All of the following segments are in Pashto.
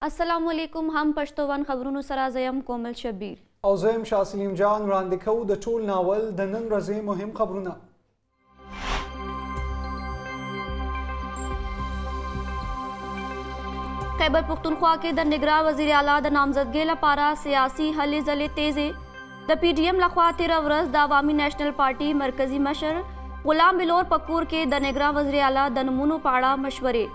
السلام علیکم هم پښتو ون خبرونو سره زه یم کومل شبیر. او زه یم شاه سلیم جان. وړاندې کوو د ټول ناول د نن ورځې مهم خبرونه. خیبر پښتونخوا کې د نګران وزیر اعلی د نامزدګۍ لپاره سیاسي هلې ځلې تیزې. د پي ډي ایم لخوا تیره ورځ د عوامي نېشنل پارټي مرکزي مشر غلام بلور په کور کې د نګران وزیر اعلی د نومونو په اړه مشورې.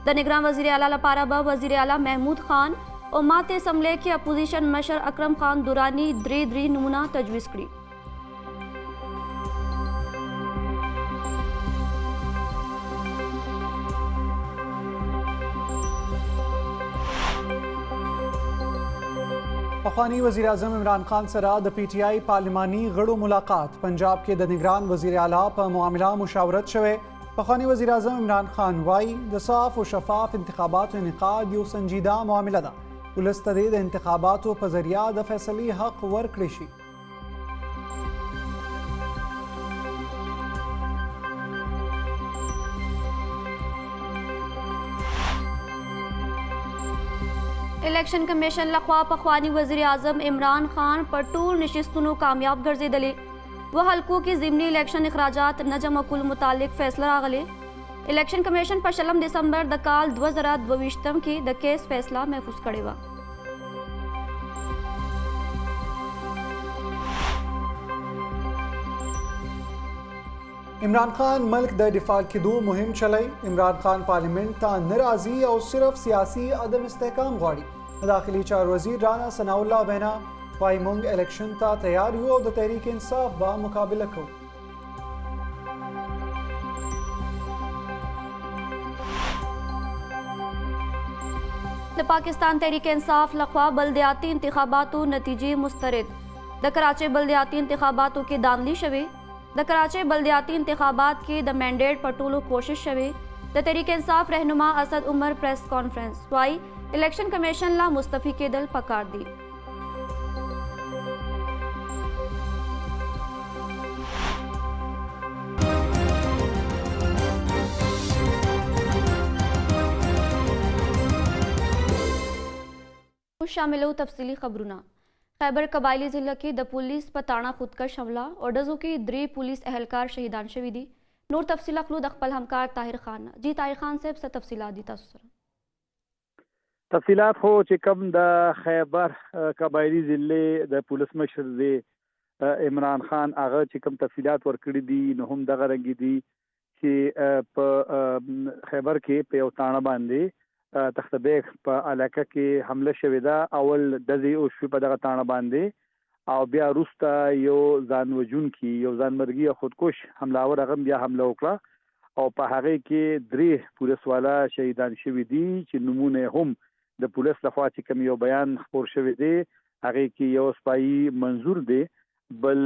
د نګران وزیر اعلی لپاره به وزیر اعلی محمود خان او ماتې اسمبلۍ کې اپوزیشن مشر اکرم خان دراني درې درې نومونه تجویز کړي. پخوانی وزیراعظم عمران خان سره د پي ټي آی پارلیماني غړو ملاقات. پنجاب کې د نګران وزیر اعلی په معامله مشاورت شوی. پخوانی وزیراعظم عمران خان وایي د صاف او شفاف انتخاباتو انعقاد یو سنجیده معامله ده، ولس ته دې د انتخاباتو په ذریعه د فیصلې حق ورکړی شي. الیکشن کمیشن لخوا پخوانی وزیر اعظم عمران خان په ټول نشستونو کامیاب ګرځېدلی. و حلقو کې ضمني الیکشن اخراجات نه جمع کولو متعلق فیصله راغلې. الیکشن کمیشن په 20 دسمبر د کال 2022 کې د کیس فیصله محفوظ کړې وه. عمران خان ملک د ډیفالټ کېدو مهم چلی. عمران خان پارلیمنت ته نه راځي او صرف سیاسي عدم استحکام غواړي. د داخلي چارو وزیر رانا ثناء الله وینا، وایي مونږ الیکشن ته تیار یو او د تحریک انصاف به مقابله کوو. د پاکستان تحریک انصاف لخوا بلدیاتي انتخاباتو نتیجې مسترد. د کراچۍ بلدیاتي انتخاباتو کې داندلي شوې. د کراچۍ بلدیاتي انتخابات کې د مینډیټ په ټولو کوشش شوې. د تحریک انصاف رهنما اسد عمر پریس کانفرنس، وایي الیکشن کمیشن لا مستعفي کېدل پکار دي. شاملو تفصیلي خبرونه. خیبر قبایلی ضلع کې د پولیس په تاڼه خودکش حمله او ډزو کې درې پولیس اهلکار شهیدان شوي دي. نور تفصیل اخلو د خپل همکار طاهر خان نه. جی طاهر خان صاحب، څه تفصیلات دي تاسو سره؟ تفصیلات خو چې کوم د خیبر قبایلی ضلع د پولیس مشر دی عمران خان، هغه چې کوم تفصیلات ورکړي دي نو هم دغه رنګ دي چې په خیبر کې په یو تاڼه باندې تخت بیگ په علاقه کې حمله شوې ده. اول ډزې وشوې په دغه تاڼه باندې او بیا وروسته یو ځان وژونکي، یو ځانمرګي او خودکش حمله هغه بیا حمله وکړه او په هغې کې درې پولیس والا شهیدان شوي دي چې نومونه هم د پولیس لخوا چې کوم یو بیان خپور شوی دی هغې کې یو سپاهي منظور دی، بل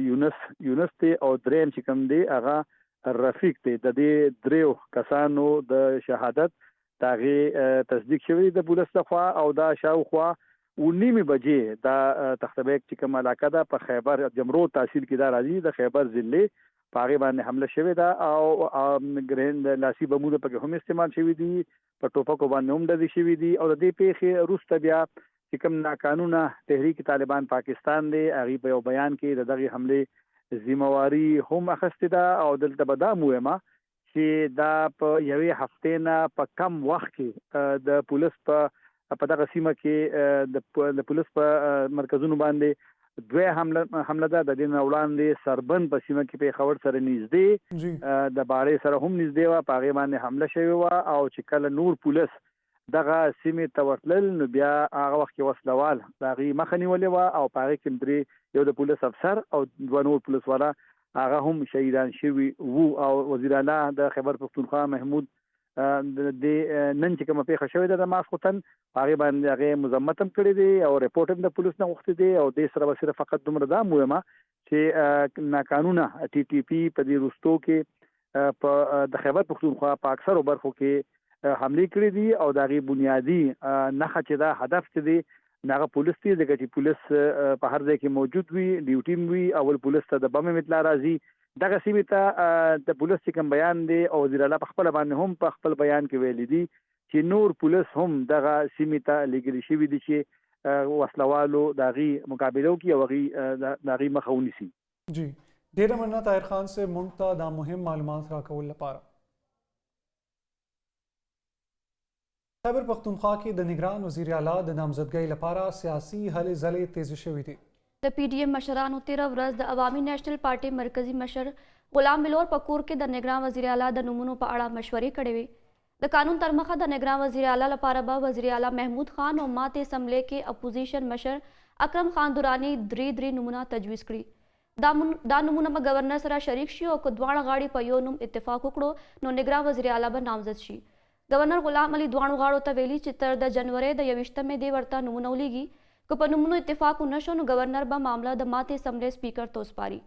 یونس یونس دی او دریم چې کوم دی هغه رفیق دی. د دې دریو کسانو د شهادت د هغې تصدیق شوی دی د پولیس لخوا او دا شاوخوا 9:30 بجې دا تخت بیگ چې کوم علاقه ده په خیبر جمرود تحصیل کې دا راځي د خیبر ضلع، په هغې باندې حمله شوې ده او ګرېنډ لاسي بمونه پکې هم استعمال شوي دي، په ټوپکو باندې هم ډزې شوې دي. او د دې پیښې وروسته بیا چې کوم ناقانونه تحریک طالبان پاکستان دی هغې په یو بیان کې د دغې حملې ذمہواري هم اخیستې ده. او دلته به دا ووایم چې دا په یوې هفتې نه په کم وخت کې د پولیس په دغه سیمه کې د پولیس په مرکزونو باندې دوه حمله ده. د دې نه وړاندې سربند په سیمه کې پېښور سره نږدې د باړې سره هم نږدې وه، په هغې باندې حمله شوې وه او چې کله نور پولیس دغه سیمې ته ورتلل نو بیا هغه وخت کې وسلوال د هغې مخه نیولې وه او په هغې کې درې، یو د پولیس افسر او دوه نور پولیس والا هغه هم شهیدان شوي وو. او وزیر اعلی د خیبر پښتونخوا محمود د نن چې کومه پیښه شوې ده د ماسخوتن هغه باندې هغه مذمت هم کړی دی او رپورټ هم د پولیس نه غوښتي دی. او دې سره به صرف فقط دومره دا ووایم چې ناقانونه ټي ټي پي په دې وروستو کې په د خیبر پښتونخوا په اکثرو برخو کې حملې کړې دي او د هغې بنیادي نښه چې دا هدف چې دی هغه پولیس دی، ځکه چې پولیس په هر ځای کې موجود وي، ډیوټي وي، اول پولیس ته د بم اطلاع راځي دغه سیمې ته. د پولیس چې کوم بیان دی او وزیر اعلی په خپل باندې هم په خپل بیان کې ویلي دي چې نور پولیس هم دغه سیمې ته لیږل شوي دي چې وسلوالو د هغوی مقابله وکړي او هغوی د هغوی مخه ونیسي. جی ډیره مننه طاهر خان صاحب مونږ ته دا مهم معلومات راکول لپاره. خیبر پښتونخوا کې د نګران وزیراعلی د نامزدګۍ لپاره سیاسي هلې ځلې تیزې شوې دي. د پي ډي ایم مشرانو تېره ورځ د عوامي نېشنل پارټۍ مرکزي مشر غلام بلور په کور کې د نګران وزیراعلی د نومونو په اړه مشورې کړې وې. د قانون تر مخه د نګران وزیراعلی لپاره به وزیراعلی محمود خان او ماتې اسمبلۍ کې اپوزیشن مشر اکرم خان دراني درې درې نومونه تجویز کړي. دا دا نومونه به ګورنر سره شریک شي او که دواړه غاړې په یو نوم اتفاق وکړو نو نګران وزیراعلی به نامزد شي. ګورنر غلام علي دواړو غاړو ته ویلي چې تر د جنورۍ د یوویشتمې دې ورته نومونه ولیږي. که په نومونو اتفاق ونه شو نو ګورنر به معامله د ماتې اسمبلۍ سپیکر ته وسپاري.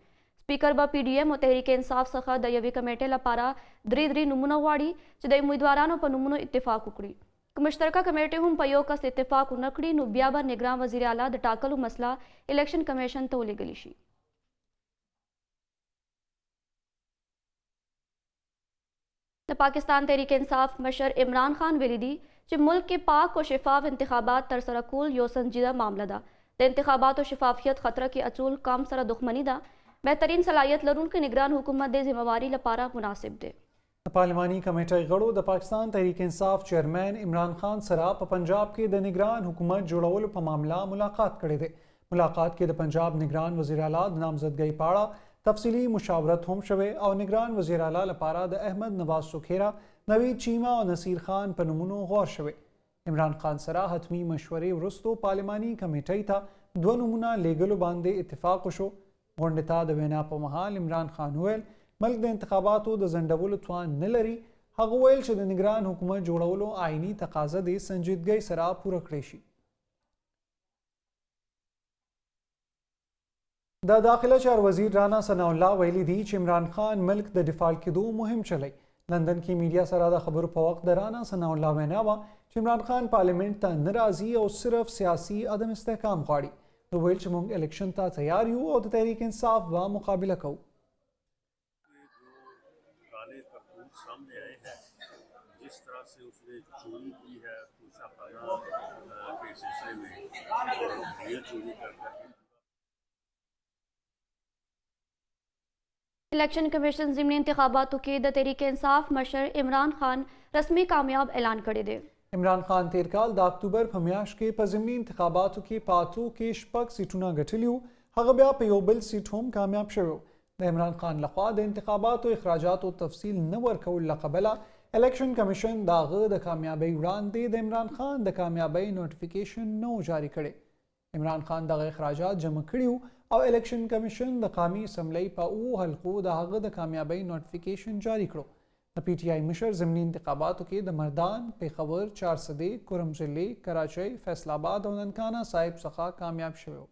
سپیکر به پي ډي ایم او تحریک انصاف څخه د یوې کمېټۍ لپاره درې درې نومونه غواړي چې د امیدوارانو په نومونو اتفاق وکړي. که مشترکه کمېټۍ هم په یو کس اتفاق ونه کړي نو بیا به نګران وزیراعلی د ټاکلو مسله الیکشن کمېشن ته ولېږل شي. د پاکستان تحریک انصاف مشر عمران خان ویلي دي چې ملک کې پاک او شفاف انتخابات ترسره کول یو سنجیده معامله ده، د انتخاباتو شفافیت خطره کې اچول قام سره دښمني ده، بهترین صلاحیت لرونکی نګران حکومت دې ذمه واري لپاره مناسب دی. د پارلماني کمېټۍ غړو د پاکستان تحریک انصاف چیئرمین عمران خان سره په پنجاب کې د نګران حکومت جوړولو په معامله ملاقات کړی دی. ملاقات کې د پنجاب نګران وزیراعلی د نامزدګۍ په اړه تفصیلي مشاورت هم شوی او نګران وزیراعلی لپاره د احمد نواز سوکھیرا، نوید چیمه او نصیر خان په نومونو غور شوی. عمران خان سره حتمي مشورې وروسته پارلماني کمېټۍ ته دوه نومونه لیږلو باندې اتفاق وشو. غونډې ته د وینا په مهال عمران خان وویل، ملک د انتخاباتو د ځنډولو توان نه لري. هغه وویل چې د نګران حکومت جوړولو آئیني تقاضه دې سنجیدګۍ سره پوره کړې شي. د داخله چار وزیر رانا ثنا الله ویلي دي چې عمران خان ملک د ډیفالټ کېدو مهم چلی. لندن کې میډیا سره د خبرو په وخت د رانا ثنا الله وینا وه چې عمران خان پارلیمنت ته نه راځي او صرف سیاسي عدم استحکام غواړي. ده وویل چې موږ الیکشن ته تیار یو او د تحریک انصاف به مقابله کوو. الیکشن کمیشن ضمني انتخاباتو کې د تحریک انصاف مشر عمران خان رسمي کامیاب اعلان کړی دی. عمران خان تیر کال د اکتوبر په میاشت کې په ضمني انتخاباتو کې په اتو کې شپږ سیټونه ګټلي وو. هغه بیا په یو بل سیټ هم کامیاب شوی و. د عمران خان لخوا د انتخاباتو اخراجاتو تفصیل نه ورکولو له کبله الیکشن کمیشن د هغه د کامیابۍ وړاندې د عمران خان د کامیابۍ نوټیفیکیشن نه و جاري کړی. عمران خان دغه اخراجات جمع کړي وو او الیکشن کمیشن د قامي اسمبلۍ په اوو حلقو د هغه د کامیابۍ نوټیفیکیشن جاري کړو. د پي ټي آی مشر ضمني انتخاباتو کې د مردان، پېښور، چارسدې، کرم ضلعې، کراچۍ، فیصل آباد او ننکانه صاحب څخه کامیاب شوی و.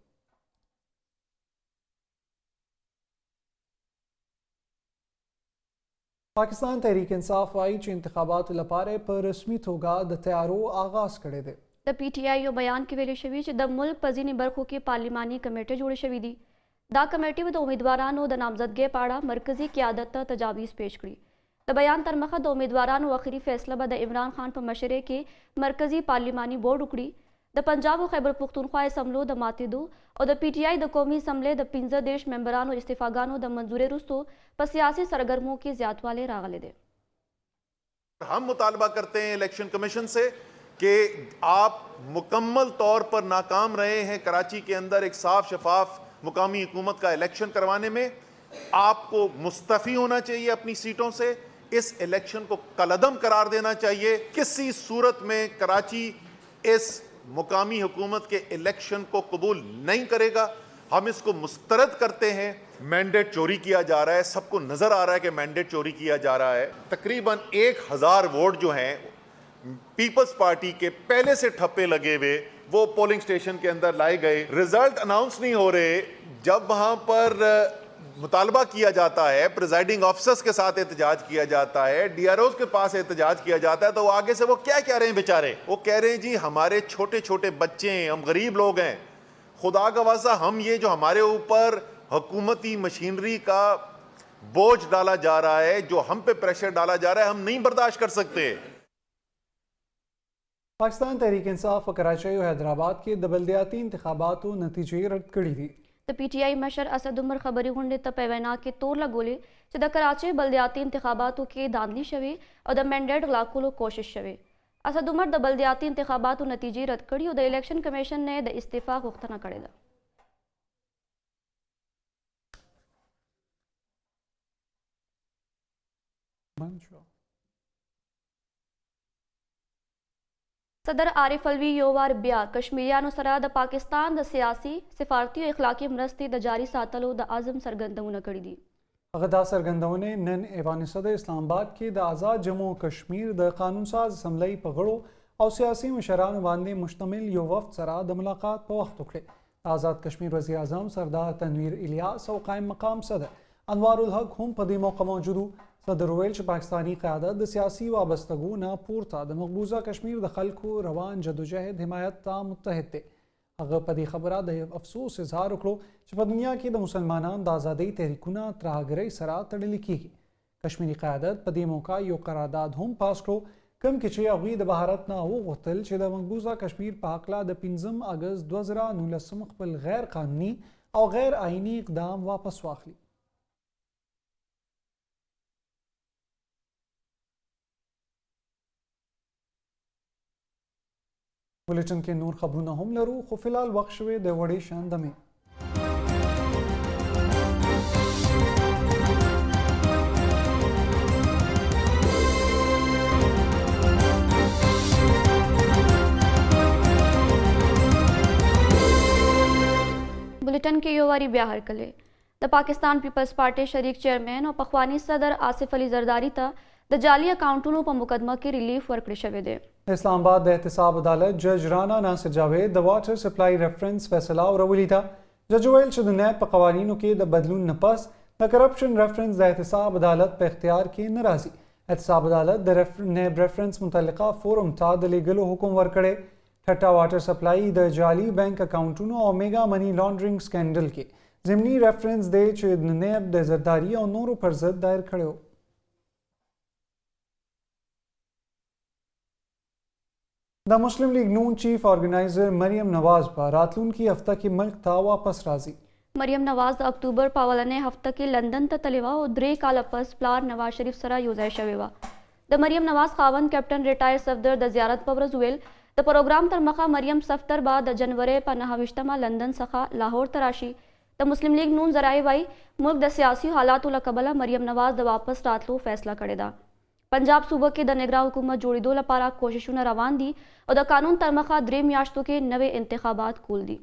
پاکستان تحریک انصاف وايي چې انتخاباتو لپاره یې په رسمي توګه د تیارو آغاز کړی دی. د پي ټي آی یو بیان کې ویل شوي چې د ملک په ځینې برخو کې پارلیماني کمېټۍ جوړې شوې دي. دا کمېټې به د امیدوارانو د نامزدګۍ په اړه مرکزي قیادت ته تجاویز پیش کړي. د بیان تر مخه د امیدوارانو اخري فیصله به د عمران خان په مشرۍ کې مرکزي پارلیماني بورډ وکړي. د پنجاب او خیبر پښتونخوا اسمبلو د ماتېدو او د پي ټي آی د قومي اسمبلۍ د 35 ممبرانو استعفاګانو د منظورۍ وروسته په سیاسي سرګرمو کې زیاتوالی راغلی دی. هم مطالبه کرتے ہیں الیکشن کمیشن سے کہ آپ مکمل طور پر ناکام رہے ہیں کراچی کے اندر ایک صاف شفاف مقامی حکومت کا الیکشن کروانے میں، آپ کو مستعفی ہونا چاہیے اپنی سیٹوں سے، اس الیکشن کو کالعدم قرار دینا چاہیے۔ کسی صورت میں کراچی اس مقامی حکومت کے الیکشن کو قبول نہیں کرے گا، ہم اس کو مسترد کرتے ہیں۔ مینڈیٹ چوری کیا جا رہا ہے، سب کو نظر آ رہا ہے کہ مینڈیٹ چوری کیا جا رہا ہے۔ تقریباً 1000 ووٹ جو ہیں پیپلز پارٹی کے پہلے سے ٹھپے لگے ہوئے وہ پولنگ سٹیشن کے اندر لائے گئے، رزلٹ اناؤنس نہیں ہو رہے۔ جب وہاں پر مطالبہ کیا جاتا ہے، پریزائڈنگ آفیسرز کے ساتھ احتجاج کیا جاتا ہے، D R Os کے پاس احتجاج کیا جاتا ہے، تو وہ آگے سے وہ کیا کہہ رہے ہیں بیچارے؟ وہ کہہ رہے ہیں جی ہمارے چھوٹے چھوٹے بچے ہیں، ہم غریب لوگ ہیں، خدا کا واسطہ ہم یہ جو ہمارے اوپر حکومتی مشینری کا بوجھ ڈالا جا رہا ہے، جو ہم پہ پریشر ڈالا جا رہا ہے، ہم نہیں برداشت کر سکتے۔ پاکستان تحریک انصاف په کراچۍ او حیدرآباد کې د بلدیاتي انتخاباتو نتیجې رد کړې دي. د پي ټي آی مشر اسد عمر خبري غونډې ته په وینا کې تور لګولی چې د کراچۍ بلدیاتي انتخاباتو کې داندلي شوې او د مینډیټ غلا کولو کوشش شوی. اسد عمر د بلدیاتي انتخاباتو نتیجې رد کړي او د الیکشن کمیشن نه یې د استعفا غوښتنه کړې ده. بند شو. صدر عارف علوي یو وار بیا کشمیریانو سره د پاکستان د سیاسي، سفارتي او اخلاقي مرستې د جاري ساتلو د عزم څرګندونه کړې دي. هغه دا څرګندونې نن ایوان صدر اسلام آباد کې د آزاد جمو او کشمیر د قانون ساز اسمبلۍ په غړو او سیاسي مشرانو باندې مشتمل یو وفد سره د ملاقات په وخت وکړې. د آزاد کشمیر وزیراعظم سردار تنویر الیاس او قائم مقام صدر انوار الحق هم په دې موقع موجود وو. صدر وویل چې پاکستاني قیادت د سیاسي وابستګو نه پورته د مقبوضه کشمیر د خلکو روان جدوجهد حمایت ته متحد دی. هغه په دې خبره د افسوس اظهار وکړو چې په دنیا کې د مسلمانانو د ازادۍ تحریکونه ترهګرۍ سره تړلي کیږي. کشمیري قیادت په دې موقع یو قرارداد هم پاس کړو کوم کې چې هغوی د بهارت نه وغوښتل چې د مقبوضه کشمیر په هکله د 5 اګست 2019 خپل غیر قانوني او غیر آئیني اقدام واپس واخلي. بلټن کې نور خبرونه هم لرو خو فلحال وخت شوی د وړې شان دمې. بلټن کې یو واري بیا هرکلی. د پاکستان پیپلز پارټۍ شریک چیئرمین او پخواني صدر آصف علي زرداري ته د جعلي اکاونټونو په مقدمه کې ریلیف ورکړی شوی دی. د اسلام آباد د احتساب عدالت جج رانا ناصر جاوید د واټر سپلای ریفرنس فیصله اورولې ده. جج وویل چې د نیب په قوانینو کې د بدلون نه پس د کرپشن ریفرنس د احتساب عدالت په اختیار کې نه راځي. احتساب عدالت د نیب ریفرنس متعلقه فورم ته د لیږلو حکم ورکړی. ټټا واټر سپلای د جعلي بانک اکاونټونو او میګا مني لانډرینګ سکینډل کې ضمني ریفرنس دی چې د نیب د زرداري او نورو پر ضد دایر کړی و. د مسلم لیګ نون چیف آرګنایزر مریم نواز به راتلونکي هفته کې ملک ته واپس راځي. مریم نواز د اکتوبر په اولنۍ هفته کې لندن ته تللې وه او 3 کاله پس پلار نواز شریف سره یو ځای شوې وه. د مریم نواز خاوند کیپټن ریټایر صفدر د زیارت په ورځ وویل، د پروګرام تر مخه مریم صفدر به د جنورۍ په 29مه لندن څخه لاهور ته راشي. د مسلم لیګ نون ذرایع وایي، ملک د سیاسي حالاتو له کبله مریم نواز د واپس راتلو فیصله کړې ده. پنجاب صوبه کې د نګرا حکومت جوړېدو لپاره کوششونه روان دي او د قانون تر مخه 3 میاشتو کې نوې انتخابات کول دي.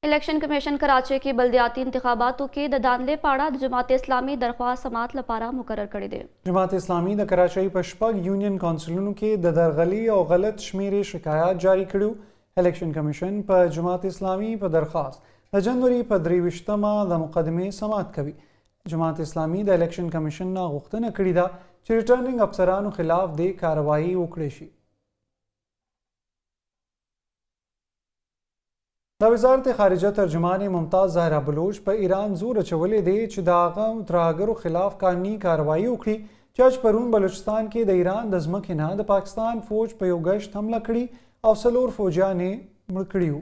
الیکشن کمیشن کراچۍ کې بلدیاتي انتخاباتو کې د داندلې په اړه د جماعت اسلامي درخواست سماعت لپاره مقرر کړی دی. جماعت اسلامي د کراچۍ په 6 یونین کونسلونو کې د درغلي او غلط شمیرې شکایات جاري کړي. الیکشن کمیشن په جماعت اسلامي په درخواست د جنوري په 23مه د مقدمې سماعت کوي. جماعت اسلامي د الیکشن کمیشن نه غوښتنه کړې ده چې ریټرننګ افسرانو خلاف دې کاروايي وکړي شي. د وزارت خارجه ترجمانې ممتاز زهرا بلوچ په ایران زور اچولی دی چې د هغه ترهګرو خلاف قانوني کاروايي وکړي چې اج پرون بلوچستان کې د ایران د ځمکې نه د پاکستان فوج په یو ګشت حمله کړې او 4 فوجیان یې مړه کړي وو.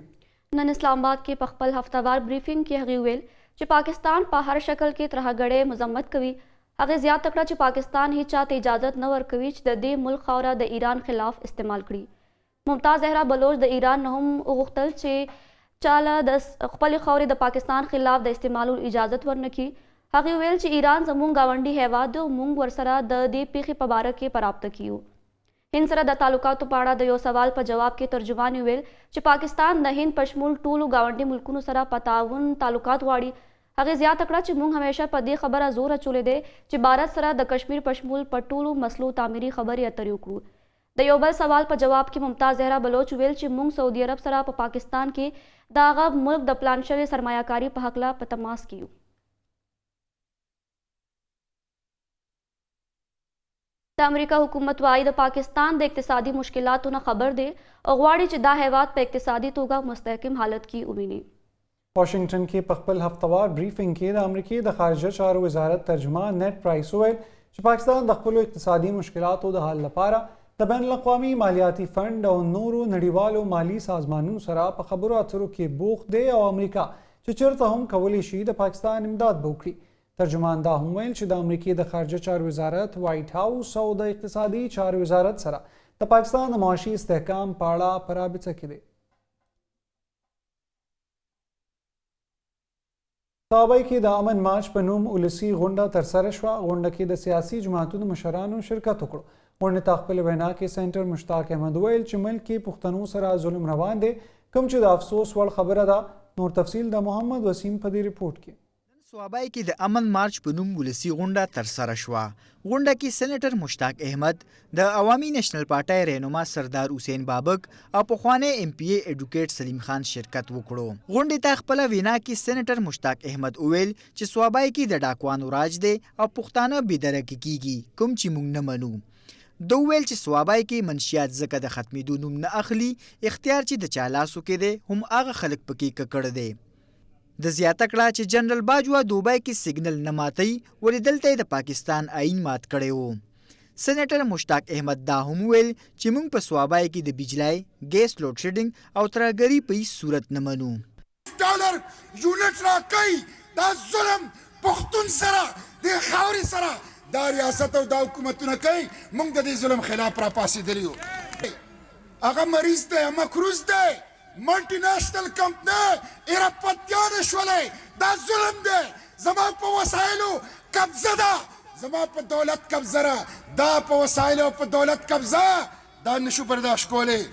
نن اسلام آباد کې په خپل هفتهوار بریفینګ کې هغې وویل چې پاکستان په هر شکل کې ترهګرۍ مذمت کوي. هغې زیاته کړه چې پاکستان هیچا ته اجازت نه ورکوي چې د دې ملک خاوره د ایران خلاف استعمال کړي. ممتاز زهرا بلوچ د ایران نه هم وغوښتل چې چاله د خپلې خاورې د پاکستان خلاف د استعمالولو اجازت ورنکړي. هغې وویل چې ایران زموږ ګاونډي هیواد دی او موږ ورسره د دې پیښې په باره کې په رابطه کې یو. هند سره د تعلقاتو په اړه د یو سوال په جواب کې ترجمانې وویل چې پاکستان د هند پشمول ټولو ګاونډي ملکونو سره په تعاون تعلقات غواړي. هغې زیاته کړه چې موږ همیشه په دې خبره زور اچولی دی چې بھارت سره د کشمیر پشمول په ټولو مسلو تعمیري خبرې اترې وکړو. د یو بل سوال په جواب کې ممتاز زهرا بلوچ وویل چې موږ سعودي عرب سره په پاکستان کې د هغه ملک د پلان شوې سرمایه کاري په هکله په تماس کې یو. د امریکا حکومت وایي د پاکستان د اقتصادي مشکلاتو نه خبر دی او غواړي چې دا هیواد په اقتصادي توګه مستحکم حالت کې وویني. واشنګټن کې په خپل هفتهوار بریفینګ کې د امریکې د خارجه چارو وزارت ترجمان نیټ پرایس وویل چې پاکستان د خپلو اقتصادي مشکلاتو د حل لپاره د بین الاقوامي مالیاتي فنډ او نورو نړیوالو مالي سازمانونو سره په خبرو اترو کې بوخت دی او امریکا چې چرته هم کولی شي د پاکستان امداد به وکړي. ترجمان دا هم ویل چې د امریکې د خارجه چارو وزارت، وایټ هاوس او د اقتصادي چارو وزارت سره د پاکستان د معاشي استحکام په اړه په رابطه کې دی. صوابۍ کې د امن مارچ په نوم ولسي غونډه ترسره شوه. غونډه کې د سیاسي جماعتونو مشرانو شرکت وکړو. غونډې ته خپل وینا کې سېنټر مشتاق احمد وویل چې ملک کې پښتنو سره ظلم روان دی، کوم چې د افسوس وړ خبره ده. نور تفصیل د محمد وسیم په دې رپورټ کې. نن صوابۍ کې د امن مارچ په نوم ولسي غونډه ترسره شوه. غونډه کې سېنېټر مشتاق احمد، د عوامي نېشنل پارټۍ رهنما سردار حسین بابک او پخوانی ایم پي ای ایډوکیټ سلیم خان شرکت وکړو. غونډې ته خپله وینا کې سېنېټر مشتاق احمد وویل چې صوابۍ کې د ډاکوانو راج دی او پښتانه بې درکه کیږي کوم چې موږ نه منو. ده وویل چې صوابۍ کې منشیات ځکه د ختمېدو نوم نه اخلي اختیار چې د چا لاسو کې دی هم هغه خلک پکې ککړ دی. ده زیاته کړه چې جنرال باجوه دوبۍ کې سګنل نه ماتوي ولې دلته یې د پاکستان آئین مات کړی وو. سېنېټر مشتاق احمد دا هم وویل چې موږ په صوابۍ کې د بجلۍ، ګیس لوډشیډنګ او ترهګري په هیڅ صورت نه منو. ډالر یونټ راکوي دا ظلم پښتون سره دې خاورې سره دا ریاست او دا حکومتونه کوي. موږ د دې ظلم خلاف راپاڅېدلي یو. هغه مریض دی، مکروز دی، ملټي نېشنل کمپنۍ اربپتیان شولې. دا ظلم دی، زما په وسایلو قبضه ده، زما په دولت قبضه را دا په وسایلو په دولت قبضه دا نشو برداشت کولی.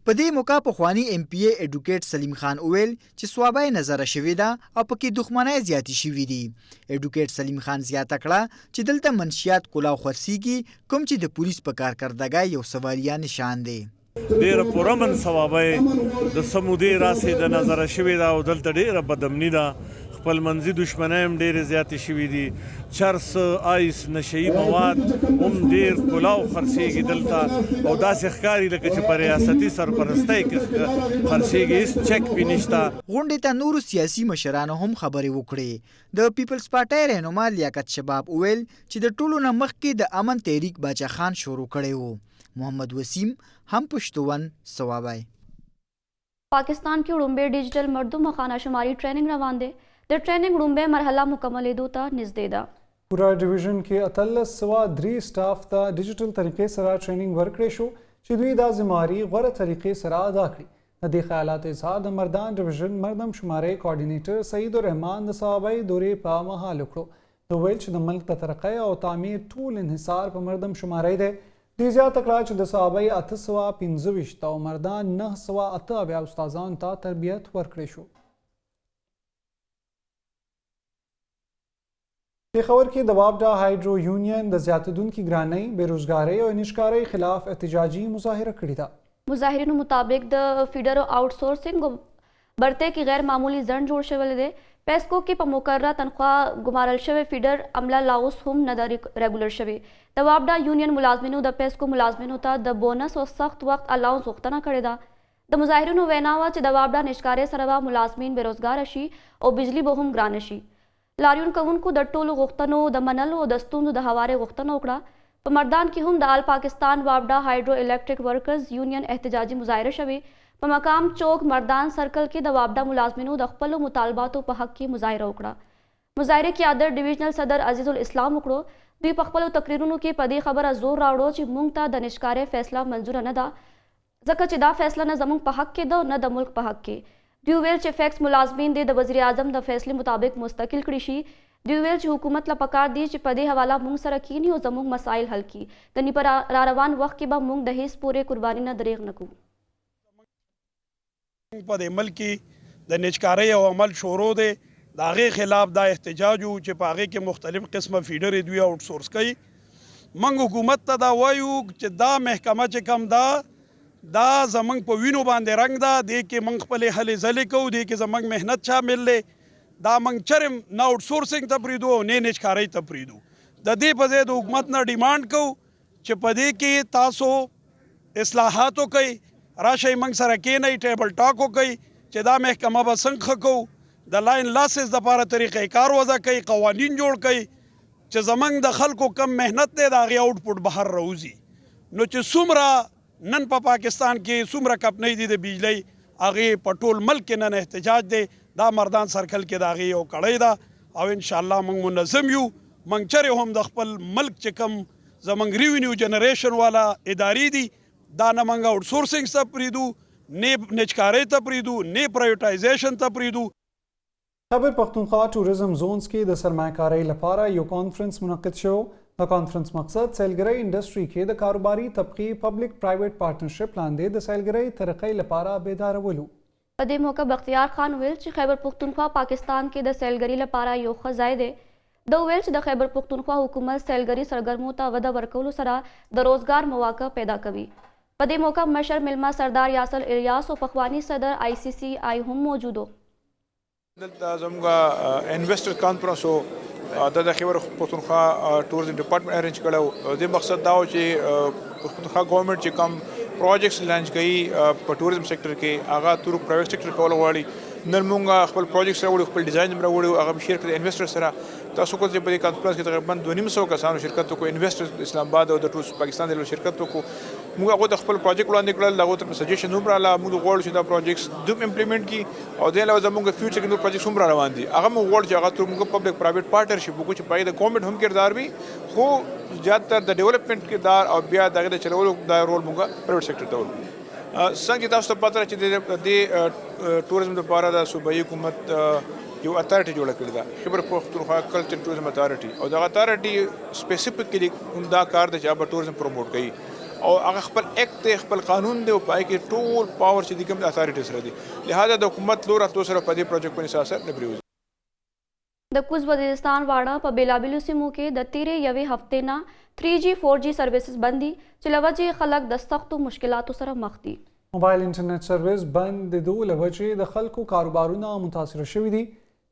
په دې موقع پخواني ایم پي ای ایډوکیټ سلیم خان وویل چې صوابۍ نظره شوې ده او پکې دښمنۍ زیاتې شوې دي. ایډوکیټ سلیم خان زیاته کړه چې دلته منشیات کولاو خرڅیږي کوم چې د پولیس په کارکردګۍ یو سوالیه نشان دی. ډیره پرامن صوابۍ د څه مودې راسې د نظره شوې ده او دلته ډیره بدامني ده. خپل منځي دښمنۍ هم ډیرې زیاتې شوې دي. چرس، آیس، نشه یي مواد هم ډیر کولاو خرڅیږي دلته او داسې ښکاري لکه چې په ریاستي سرپرستۍ کې خرڅیږي، هیڅ چک پې نشته. غونډې ته نورو سیاسي مشرانو هم خبرې وکړې. د پیپلز پارټۍ رهنما لیاقت شباب وویل چې د ټولو نه مخکې د امن تحریک باچا خان شروع کړی وو. محمد وسیم، هم پشتون، صوابۍ. پاکستان کې وړومبی ډیجیټل مردم خانه شماري ټریننګ روان دی. د ټریننګ وړومبی مرحله مکملېدو ته نږدې ده. پوره ډویژن کې 1803 سټاف ته ډیجیټل طریقې سره ټریننګ ورکړې شو چې دوی دا ذمه واري غوره طریقې سره ادا کړي. د دې خیالاتو اظهار د مردان ډویژن مردم شمارۍ کوارډینیټر سعید الرحمان د صوابۍ دورې په مهال وکړو. ده وویل چې د ملک د ترقۍ او تعمیر ټول انحصار په مردم شمارۍ دی. دوی زیاته کړه چې د صوابۍ 825 او مردان 978 استادانو ته تربیت ورکړی شو. پېښور کې د واپډا هایډرو یونین د زیاتېدونکي ګرانۍ، بې روزګارۍ او نشکارۍ خلاف احتجاجي مظاهره کړې ده. مظاهرینو مطابق د فیډرو آوټ سورسنګ او برتۍ کې غیر معمولي ځنډ جوړ شوی دی. پیسکو کې په مقرره تنخوا ګمارل شوې فیډر عمله لا اوس هم نه ده ریګولر شوې. د واپډا یونین ملازمینو د پیسکو ملازمینو ته د بونس او سخت وخت الاونس غوښتنه کړې ده. د مظاهرینو وینا وه چې د واپډا نشکارۍ سره به ملازمین بې روزګاره شي او بجلي به هم ګرانه شي. لاریون کوونکو د ټولو غوښتنو د منلو او د ستونزو د هوارۍ غوښتنه وکړه. په مردان کې هم د آل پاکستان واپډا هایډرو الیکټرک ورکرز یونین احتجاجي مظاهره شوې. په مقام چوک مردان سرکل کې د واپډا ملازمینو د خپلو مطالباتو په حق کې مظاهره وکړه. مظاهرې قیادت ډویژنل صدر عزیز الاسلام وکړو. دوی په خپلو تقریرونو کې په دې خبره زور راوړو چې مونږ ته د نشکارۍ فیصله منظوره نه ده، ځکه چې دا فیصله نه زمونږ په حق کې ده او نه د ملک په حق کې. دوی وویل چې فیکس ملازمین دې د وزیراعظم د فیصلې مطابق مستقل کړی شي. دوی وویل چې حکومت له پکار دي چې په دې حواله مونږ سره کیني او زمونږ مسایل حل کړي، ګني په راروان وخت کې به مونږ د هیڅ پورې قرباني نه دریغ نه کوو. زمونږ په دې ملک کې د نجکارۍ او عمل شروع دی، د هغې خلاف دا احتجاج وو چې په هغې کې مختلف قسمه فیډرې دوی آوټ سورس کوي. موږ حکومت ته دا وایو چې دا محکمه چې کوم ده دا زمونږ په وینو باندې رنګ ده، دې کې موږ خپلې هلې ځلې کوو، دې کې زمونږ محنت شامل دی. دا موږ چرې نه آوټ سورسینګ ته پرېږدو او نه نجکارۍ ته پرېږدو. د دې په ځای د حکومت نه ډیمانډ کوو چې په دې کې تاسو اصلاحات وکړئ، راشئ موږ سره کېنئ، ټیبل ټاک وکړئ چې دا محکمه به څنګه ښه کوو، د لاین لاسز دپاره طریقه کار وضع کړئ، قوانین جوړ کړئ. چې زمونږ د خلکو کوم محنت دی د هغې آوټ پوټ بهر راوځي نو چې څومره نن په پاکستان کې څومره کپنۍ دي د بجلۍ هغې په ټول ملک کې نن احتجاج دی دا مردان سرکل کې د هغې یو کړۍ ده او ان شاء الله مونږ منظم یو مونږ چرې هم د خپل ملک چې کوم زمونږ ریونیو جنریشن والا ادارې دي دا نه مونږ آوټ سورسنګ ته پریدو نه نجکارۍ ته پریدو نه پرایوټایزیشن ته پریدو. خیبر پښتونخوا ټورزم زونز کې د سرمایه کارۍ لپاره یو کانفرنس منعقد شو. د کانفرنس مقصد سیلګرۍ انډسټري کې د کاروباري طبقې پبلک پرایویټ پارټنرشپ لاندې د سیلګرۍ ترقۍ لپاره بیدارول وو. په دې موقع بختیار خان وویل چې خیبر پښتونخوا پاکستان کې د سیلګري لپاره یو ښه ځای دی. ده وویل چې د خیبر پښتونخوا حکومت سیلګري سرګرمو ته وده ورکولو سره د روزګار مواقع پیدا کوي. په دې موقع مشر مېلمه سردار یاسر الیاس او پخوانی صدر آئی سی سی آئی هم موجود وو. دلته زموږ انویسټر کانفرنس وو دا د خیبر پښتونخوا ټورزم ډپارټمنټ ارینج کړو د مقصد دا و چې پښتونخوا ګورنمنت چې کوم پروجیکټس لانچ کوي په ټورزم سېکټر کې هغه تر پرایویټ سېکټر کول غواړي. نن مونږ خپل پروجیکټس راوړو، خپل ډیزاین راوړو، هغه شیر کړ انویسټر سره. تاسو کو چې په دې کانفرنس کې تقریبا 250 کسانو شرکت وکړ، انویسټر اسلام آباد او د ټول پاکستان د شرکت وکړو. موږ هغه ته خپل پروجیکټ وړاندې کړل، هغه ته سجیشن هم رااله. موږ غواړو چې دا پروجیکټس دوم امپلیمنټ کړي او د علاوه زموږ فیوچر کې نور پروجیکټس هم را روان دي. هغه موږ غواړو چې هغه تر موږ پبلک پرایویټ پارټنرشپ وکړو چې پای د ګورنمنت هم کردار وي، خو زیاتر د ډیولپمنٹ کردار او بیا دغه د چلولو دا رول موږ پرایویټ سېکټر ته ورکړو. څنګه تاسو ته پته چې د ټورزم لپاره د صوبایي حکومت یو اتارټي جوړه کړې ده، خیبر پښتونخوا کلچر ټورزم اتارټي، او دغه اتارټي سپیسیفیکلی هم دا کار دی چې هغه ټورزم پروموټ کوي او هغه خپل اکټ دی، خپل قانون دی او پای کې ټول پاور چې دی کوم د اتارټي سره دی. لہذا د حکومت لور راتلو سره په دې پروجیکټ باندې اثر نه پرېوځي. د کوز وزیرستان واڼه په بېلابېلو سیمو کې د تېرې یوې هفتې نه تھري جي فور جي سروسز بند دي چې له وجې یې خلک د سختو مشکلاتو سره مخ دي. موبایل انټرنیټ سروس بندېدو له وجې د خلکو کاروبارونه متاثره شوي دي.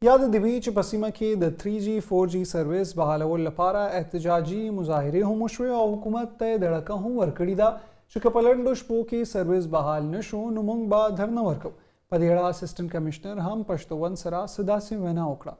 یاده دې وي چې په سیمه کې د تھري جي فور جي سروس بحالولو لپاره احتجاجي مظاهرې هم وشوې او حکومت ته یې دړکه هم ورکړې ده چې که په لنډو شپو کې سروس بحال نه شو نو موږ به دھرنه ورکوو. په دې اړه اسسټنټ کمشنر هم پښتو ون سره څه داسې وینا وکړه.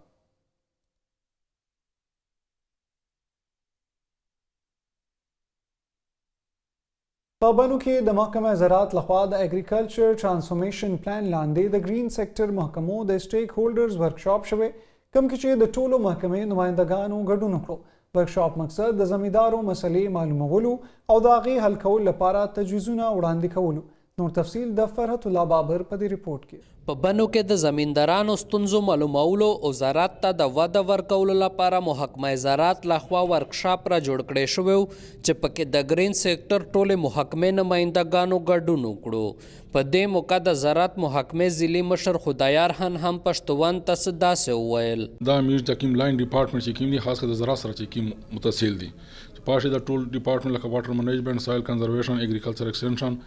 په بنو کې د محکمه زراعت لخوا د اګریکلچر ټرانسفورمیشن پلان لاندې د ګرین سېکټر محکمو د سټیک هولډرز ورکشاپ شوی، کوم کې چې د ټولو محکمې نمایندګانو ګډون وکړو. ورکشاپ مقصد د زمیندارو مسلې معلومولو او د هغې حل کولو لپاره تجویزونه وړاندې کولو. نور تفصیل د فرحت الله بابر په دې رپورټ کې. په بنو کې د زمیندارانو ستونزو معلومولو او زراعت ته د وده ورکولو لپاره محکمه زراعت لخوا ورکشاپ را جوړ کړی شوی و چې پکې د ګرین سېکټر ټولې محکمې نماینده ګانو ګډون وکړو. په دې موقع د زراعت محکمې ضلعي مشر خدایار خان هم پښتوان ته څه داسې وویل. دا میرز چې کوم لاین ډیپارټمنټ چې کوم دي خاص کر د زراعت سره چې کوم متصل دي چې پاشې دا ټول ډیپارټمنټ لکه واټر منیجمنټ، سویل کنزرویشن، اګریکلچر ایکسټنشن،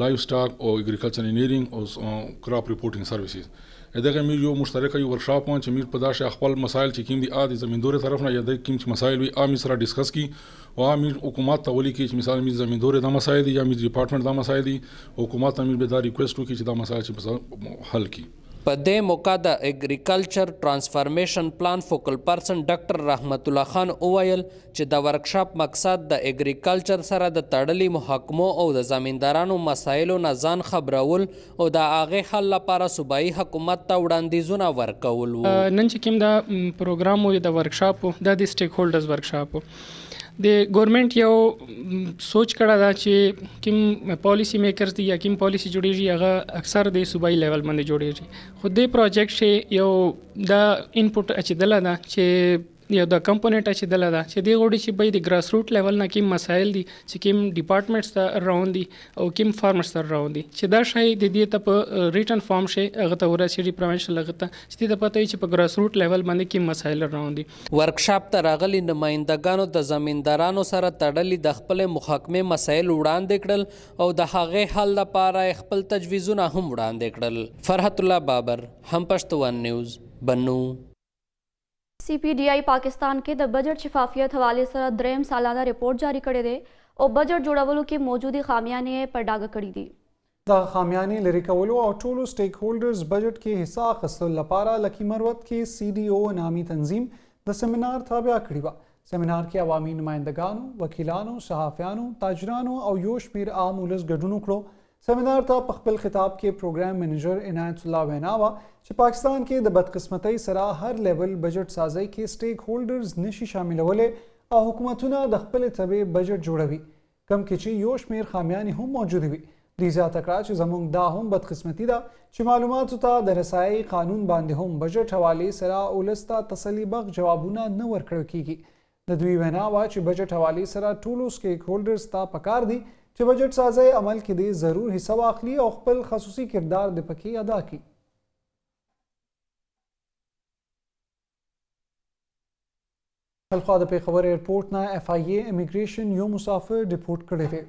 لایف سټاک او اګریکلچر انجینیرینګ او کراپ ریپورټینګ سرویسز دغه میر یو مشترکه یو ورکشاپ وان چې میر په داسې خپل مسایل چې کوم دي ا د زمیندورې طرف نه یا د کوم چې مسایل وي ا میر سره ډیسکس کی او ا میر حکومت ته ولیکي چې مثال میر زمیندورې دا مسایل دي یا میر ډیپارټمنټ دا مسایل دي، حکومت ته میر به دا ریکوست وکړي چې دا مسایل چې حل کړي. په دې موقع د اګریکلچر ټرانسفارمیشن پلان فوکل پرسن ډاکټر رحمت الله خان وویل چې د ورکشاپ مقصد د اګریکلچر سره د تړلي محکمو او د زمیندارانو مسایلو نه ځان خبرول او د هغې حل لپاره صوبایي حکومت ته وړاندیزونه ورکول وو. نن چې کوم دا پروګرام وو دا ورکشاپ وو دا د سټیک هولډرز ورکشاپ وو. د ګورنمنت یو سوچ کړه دا چې کوم پالیسی میکرز دي یا کوم پالیسی جوړیږي هغه اکثر د صوبایي لیول باندې جوړیږي، خو دې پروجیکټ شي یو دا انپوټ اچیدله ده چې یو دا کمپوننټ اچیدله ده چې دې غوړي چې به د ګراس روټ لیول نه کوم مسایل دي چې کوم ډپارټمنټس ته روان دي او کوم فارمرز ته روان دي چې دا شی د دې ته په ریټن فارم شي هغه ته ورسیږي پروینشل هغه ته چې دې ته پته وي چې په ګراس روټ لیول باندې کوم مسایل روان دي. ورکشاپ ته راغلي نمایندګانو د زمیندارانو سره تړلي د خپلې محکمې مسایل وړاندې کړل او د هغې حل لپاره یې خپل تجویزونه هم وړاندې کړل. فرحت الله بابر، هم پښتو ون نیوز، بنو. سی پي ډي آئی پاکستان کې د بجټ شفافیت حوالې سره دریم سالانه رپورټ جاري کړی دی او بجټ جوړولو کې موجودې خامیانې یې په ډاګه کړې دي. دغه خامیانې لرې کولو او ټولو سټیک هولډرز بجټ کې حصه اخستلو لپاره لکي مروت کې سی ډي او نامي تنظیم د سیمینار تابیا کړې وه. سیمینار کې عوامي نمایندګانو، وکیلانو، صحافیانو، تاجرانو او یو شمېر عام ولس ګډون وکړو. سیمینار ته په خپل خطاب کې پروګرام منیجر عنایت الله وینا وه چې پاکستان کې د بدقسمتۍ سره هر لیول بجټ سازۍ کې سټیک هولډرز نشي شاملولی او حکومتونه د خپلې طبع بجټ جوړوي کوم کې چې یو شمېر خامیانې هم موجودې وي. دوی زیاته کړه چې زموږ دا هم بدقسمتي ده چې معلوماتو ته د رسایۍ قانون باندې هم بجټ حوالې سره اولس ته تسلي بخش جوابونه نه ورکړل کیږي. د دوی وینا وه چې بجټ حوالې سره ټولو سټیک هولډرز ته پکار دي چې بجټ سازۍ عمل کې دې ضرور حصه واخلي او خپل خصوصي کردار دې پکې ادا کړي. بلخوا د پېښور ایئرپورټ نه اېف آی اې امیګریشن یو مسافر ډیپورټ کړی دی.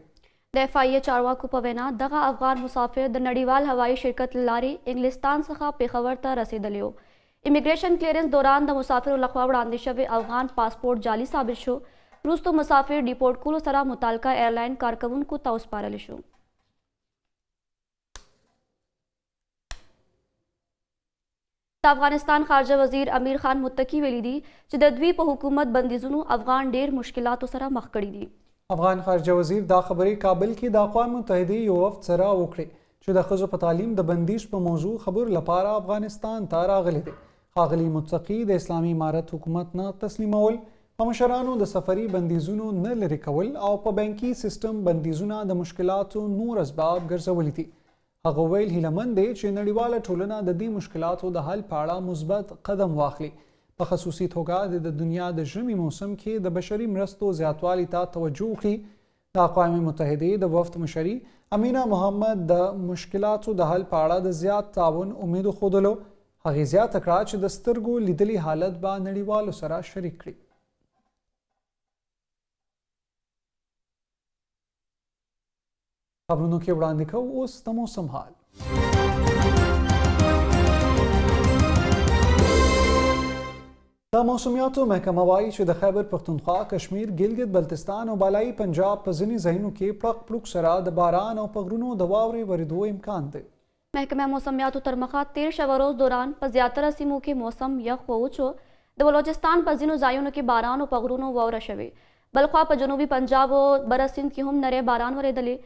د اېف آی اې چارواکو په وینا دغه افغان مسافر د نړیوال هوایي شرکت له لارې انګلستان څخه پېښور ته رسېدلی و. امیګریشن کلیرنس دوران د مسافرو لخوا وړاندې شوی افغان پاسپورټ جعلي ثابت شو. وروسته مسافر ډیپورټ کولو سره متعلقه ایئرلاین کارکوونکو ته وسپارل شو. د افغانستان خارجه وزیر امیر خان متقي ویلي دي چې د دوی په حکومت بندیزونو افغان ډیر مشکلاتو سره مخ کړي دي. افغان خارجه وزیر دا خبرې کابل کې د اقوام متحدې یو وفد سره وکړې چې د ښځو په تعلیم د بندیز په موضوع خبرو لپاره افغانستان ته راغلي دي. ښاغلي متقي د اسلامي امارت حکومت نه تسلیمول، په مشرانو د سفري بندیزونو نه لرې کول او په بانکي سیستم بندیزونه د مشکلاتو نور اسباب ګرځولي دي. هغه وویل هیله من دی چې نړیواله ټولنه د دې مشکلاتو د حل په اړه مثبت قدم واخلي، په خصوصي توګه دې د دنیا د ژمي موسم کې د بشري مرستو زیاتوالي ته توجه وکړي. د اقوام متحدې د وفد مشري امینه محمد د مشکلاتو د حل په اړه د زیات تعاون امید وښودلو. هغې زیاته کړه چې د سترګو لیدلی حالت به نړیوالو سره شریک کړي. خبرونو کې وړاندې کوو اوس د موسم حال. د موسمیاتو محکمه وایي چې د خیبر پښتونخوا، کشمیر، ګلګت بلتستان او بالایي پنجاب په ځینې ځایونو کې پړق پړوک سره د باران او په غرونو د واورې ورېدو امکان دی. محکمه موسمیاتو ترمخه تیر شوه روز دوران په زیاتره سیمو کې موسم یخ و وچ و، د بلوچستان په ځینو ځایونو کې باران او په غرونو واوره شوې. بلخوا په جنوبي پنجاب او بره سیند کې هم نری باران ورېدلی.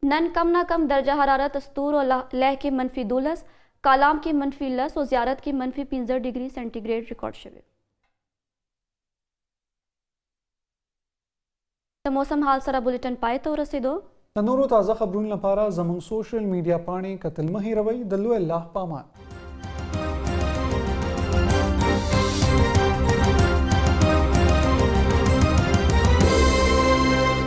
نن کم نه کم درجه حرارت استور او لیه کې منفي 12، کالام کې منفي 10 او زیارت کې منفي 5 ډګري سینټي ګریډ ریکارډ شوی. د موسم حال سره بولیټن پای ته ورسېدو. د نورو تازه خبرونو لپاره زموږ سوشل میډیا پاڼې کتل مه هیروئ. د لوی الله په امان.